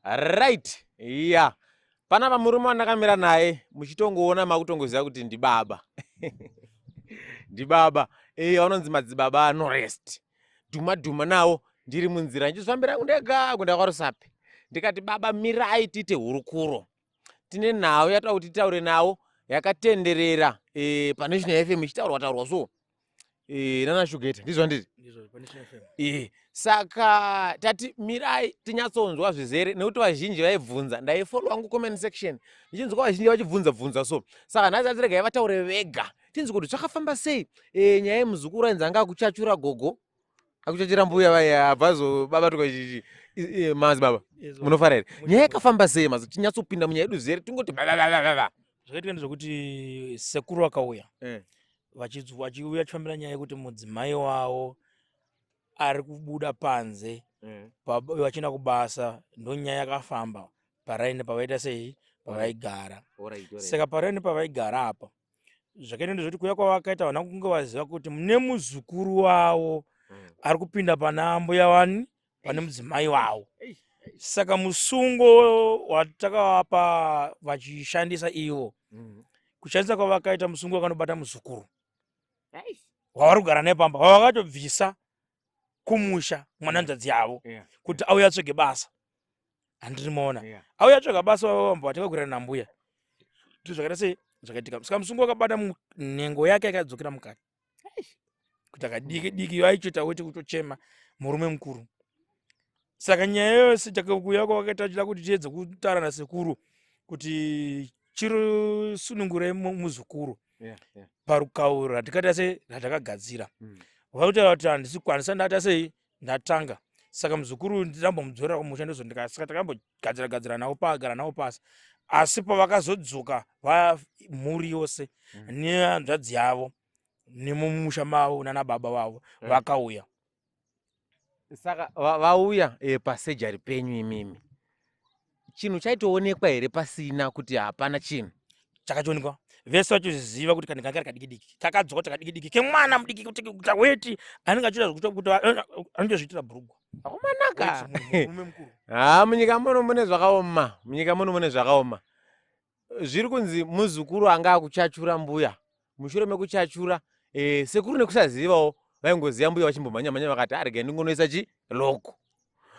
Right, yeah. Panapa murume wandakamira naye muchitongoona makutongoziva kuti ndibaba. Ndibaba. Eh, vanonzi madzibaba anorest. Dhuma dhuma nawo ndiri munzira ndichizvambira ndega kuenda kwaRusape. Ndikati baba mirai tiite hurukuro. Tine nhau yatoda kuti titaure nawo yakatenderera eh, paNational FM ichitaurwa taurwa so. Eh, nana Shugeta ndizvo handiti? Eh, saka tati mirai tinyatsonzwa zvizere nekuti vazhinji vaibvunza ndaifollow wangu comment section ndichinzwa vazhinji vachibvunza bvunza so saka nhasi ati regai vataure vega tinzwe kuti zvakafamba sei e, nyaya yemuzukuru ainzi anga akuchachura gogo akuchachura mbuya vaya abva azobabatwa chichi madzibaba munofara here nyaya yakafamba sei mazi tinyatsopinda munyaya yedu zere tingoti bababababa Zvakaitika ndezvekuti sekuru vakauya vachiuya vachifambira nyaya yekuti mudzimai wavo ari kubuda panze vachienda kubasa, ndonyaya yakafamba paraini pavaita sei pavaigara. Saka paraini pavaigara apa zvakaita ndezvekuti kuuya kwavakaita vana kunge vaziva kuti mune muzukuru wavo ari kupinda pana mbuya wani pane mudzimai wavo. Saka musungo watakavapa vachishandisa ivo, kushandisa kwavakaita musungo wakanobata muzukuru wavari kugara naye pamba, wavakatobvisa kumusha mwananzadzi yavo kuti auye atsvage basa. Handiri maona auye atsvaga basa vavamba vatakagurana nambuya zvakaita sei zvakaitika. Saka musungo wakabata nhengo yake yakadzokera mukati kuti akadiki diki vaichoita weti kutochema murume mukuru. Saka nyaya yose takakuya kwavakaita chida kuti tiedze kutaura nasekuru kuti chirosunungure muzukuru parukauro ratikaita sei ratakagadzira. Vakutaura kuti handisi kukwanisa ndaita sei ndatanga. Saka muzukuru ndambomudzorera kumusha ndozondika. Saka takambogadzira gadzira navo pagara navo pasi, asi pavakazodzoka mhuri yose nehanzvadzi yavo nemumusha mavo nana baba vavo vakauya. Saka vauya pasejari penyu imimi, chinhu chaitoonekwa here pasina kuti hapana chinhu chakachionekwa? Vese vachizviziva kuti kanenge kari kadiki diki kakadzoka kuti kadiki diki kemwana mudiki kuti weti anenge achiita zvekuti anotozviitira bhurugwa. Akomanaka ha, munyika muno mune zvakaoma, munyika muno mune zvakaoma. Zviri kunzi muzukuru anga akuchachura mbuya, mushure mekuchachura sekuru nekusazivawo vaingoziva mbuya vachimbomhanya mhanya vakati arege ndingonoisa chi loko,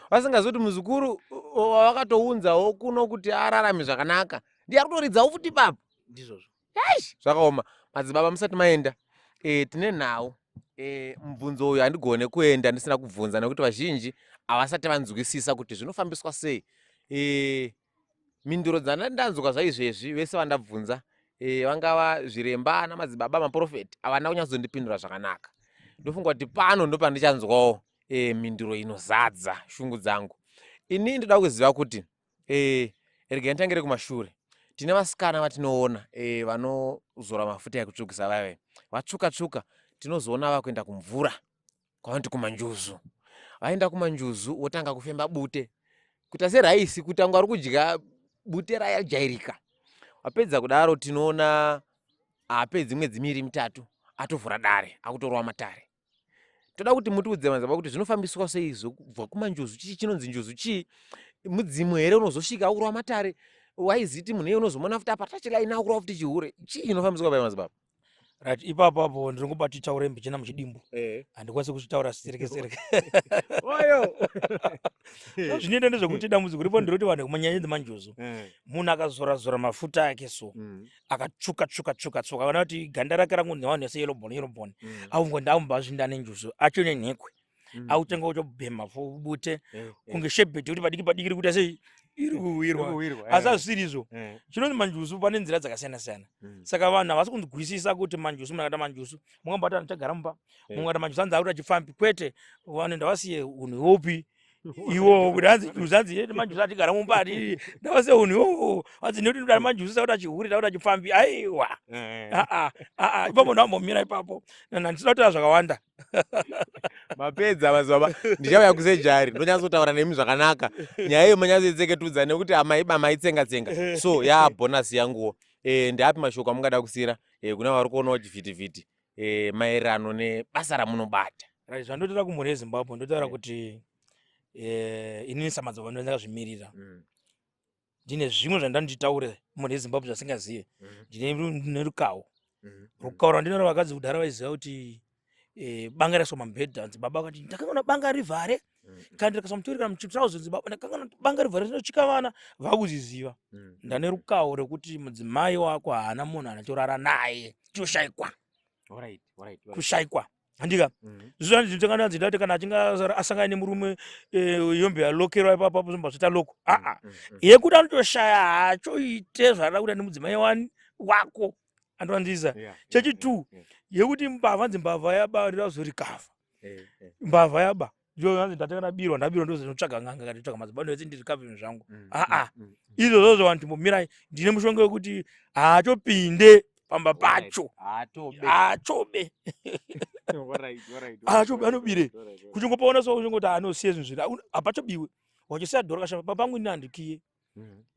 vasingazivi kuti muzukuru wavakatounzawo kuno kuti ararame zvakanaka ndiye ari kutoridzawo futi ipapo. Ndizvozvo. Zvakaoma. Madzibaba, musati maenda, tine nhau mubvunzo uyu handigone kuenda ndisina kubvunza nekuti vazhinji havasati vanzwisisa kuti zvinofambiswa sei. Minduro dzandanzwa zvaizvezvi vese vandabvunza, vangava zviremba namadzibaba maprofeti, havana kunyatsondipindura zvakanaka. Ndofunga kuti pano ndopandichanzwawo minduro inozadza shungu dzangu. Ini ndoda kuziva kuti regai nditangire kumashure. Tine vasikana vatinoona vanozora mafuta ekutsvukisa vaive vatsvuka tsvuka, tinozoona vakuenda kumvura kwavanoti kumanjuzu. Vaenda kumanjuzu votanga kufemba bute kuita seraisi, kuita kunge vari kudya bute rajairika. Vapedza kudaro tinoona apedzi mwedzi miiri mitatu atovhura dare akutorwa matare. Toda kuti mutiudze madzibaba kuti zvinofambiswa sei kubva kumanjuzu. Chii chinonzi njuzu? Chii mudzimu here unozosvika akurwa matare? Waiziti munhu iye unozomuona futi apa tachilaini akurwa futi chihure. Chii chinofambiswa pai, madzibaba? Right, ipapo apo ndinongoba titaure mbichana muchidimbu, handikwanisi kuzvitaura sereke sereke. Oyo. Zvinoita ndezvekuti dambudziko ripo nderekuti vanhu kumanyanya dzemanjuzu, munhu akazora zora mafuta ake so akatsvuka tsvuka tsvuka tsvuka, kana kuti ganda rake rangonzi vanhu yese yellow bone, yellow bone, aungo ndaumba zvinda nenjuzu acho nenhekwe, autenga uchobhema bute kunge shebheti kuti padiki padiki iri kuita sei iri kuwirwa, asi hazvisiri izvo. Chinonzi manjuzu pane nzira dzakasiyana siyana. Saka vanhu havasi kunzwisisa kuti manjuzu, munhu akaita manjuzu mungambati anhu chagara mumba, mumwe akaita manjuzu anzi akuti achifambi. Kwete, vanhu ndavasiye unhu iwopi iwowo kuti hanzi juzu hanzi yeti manjuzu atigara mumba ati ndavasiye unhu iwowo hanzi nekuti ndodari manjuzu sakuti achihuri takuti achifambi. Aiwa, aa aa, ipapo ndambomira ipapo, handisida kutaura zvakawanda. Mapedza madzibaba, ndichauya kusejari ndonyatsotaura nemi zvakanaka. Nyaya iyo manyatsoitseketudza nekuti amaiba maitsenga tsenga, so yaa bhonasi yanguwo. Ndeapi mashoko amungada kusiyira kuna vari kuonawo chivhitivhiti maererano nebasa ramunobata? Right, zvandotaura kumhuri yeZimbabwe, ndotaura kuti inini samadzibaba ndakazvimirira. Ndine zvimwe zvandanditaure munhu yeZimbabwe zvasingazive. Ndine rukawo. Rukawo rwandinaro, vakadzi kudhara vaiziva kuti banga raiswa mambhedha, hanzi baba vakati ndakanganwa banga rivhare, kana ndikaisa mutori kana muchitrauzi, nzi baba ndakanganwa banga rivhare, rinochika vana vakuziziva. Ndane rukawo rekuti mudzimai wako haana munhu anatorara naye, choshaikwa kushaikwa, handika? Zvinotanga ndati kana achinge asangana nemurume, yombe yalokerwa ipapo, zvombva zvoita lock. Aa, yekuti anotoshaya haachoite zvaada kuita nemudzimai wani wako, andowanzisa. Chechi2, yekuti mbavha, nzi mbavha yaba, ndazorikavha mbavha yaba, ndio ndatanga ndabirwa, ndabirwa, ndozinotsvaga n'anga kana nditsvaga madzibaba, ndoti ndirikavhe zvinhu zvangu. Aa, izvozvozvo vanhu timbomirai, ndine mushonga wekuti haachopinde pamba pacho, haachobe, haachobe, anobire kuchingopaona so uchingoti anosiye zvinhu zviri hapachobiwe, wachisiya dhoro kashamba pangu, ini handikiye,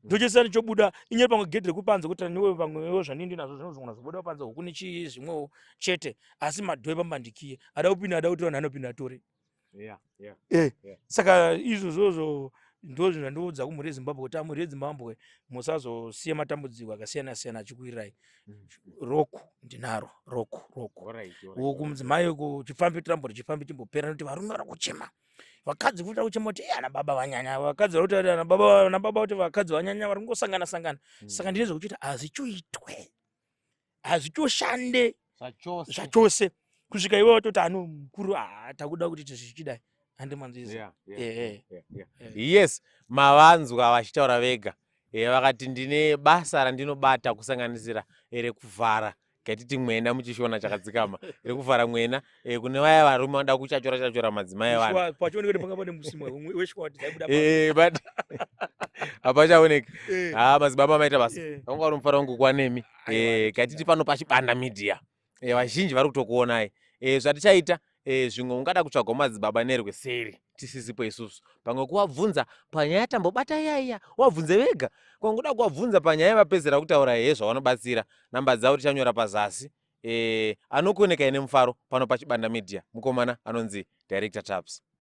ndochisiya ndichobuda inyeri pamwe gedhi rekupanze kuti niwe pamwewo zvanindi nazvo zvinozogona zvobuda panze, huku nechii zvimwewo chete, asi madhoo epamba ndikiye, ada kupinda, ada kuti vanhu anopinda atore. Saka izvozvozvo ndo zvinhu zvandiudza kumhuri yeZimbabwe kuti amhuri yeZimbabwe musazosiya matambudziko akasiyana siyana achikwirirai. Lock ndinaro, lock, lock uku mudzimai uku chipfambi tirambori chipfambi chimbopera, nekuti varume vari kuchema, vakadzi futi vari kuchema kuti ana baba vanyanya, vakadzi vari kuti ana baba, ana baba kuti vakadzi vanyanya, vari kungosangana sangana. Saka ndine zvekuti hazvichoitwe, hazvichoshande zvachose kusvika iwe watoti ano mukuru takuda kuti zvichidai, handimanzwiza? Yes, mavanzwa vachitaura vega. Vakati ndine basa randinobata kusanganisira rekuvhara, gatiti mwena muchishona chakadzikama, rekuvhara mwena kune vaya varume vanoda kuchachora chachora madzimai evanhu. But hapachaoneki. Ha, madzibaba maita basa. Vanga vari mufaro wangu kuva nemi. Gatiti pano paChibanda Media, vazhinji vari kutokuonai. Zvatichaita, zvimwe ungada kutsvagawo madzibaba nerweseri tisisipo isusu, pamwe kuvabvunza panyaya tambobata iyaiya, wabvunze vega, kwangoda kuvabvunza panyaya yavapedzera kutaura hehe zvavanobatsira. Namba dzavo tichanyora pazasi. Anokuonekai nemufaro pano paChibanda Media, mukomana anonzi Director Taps.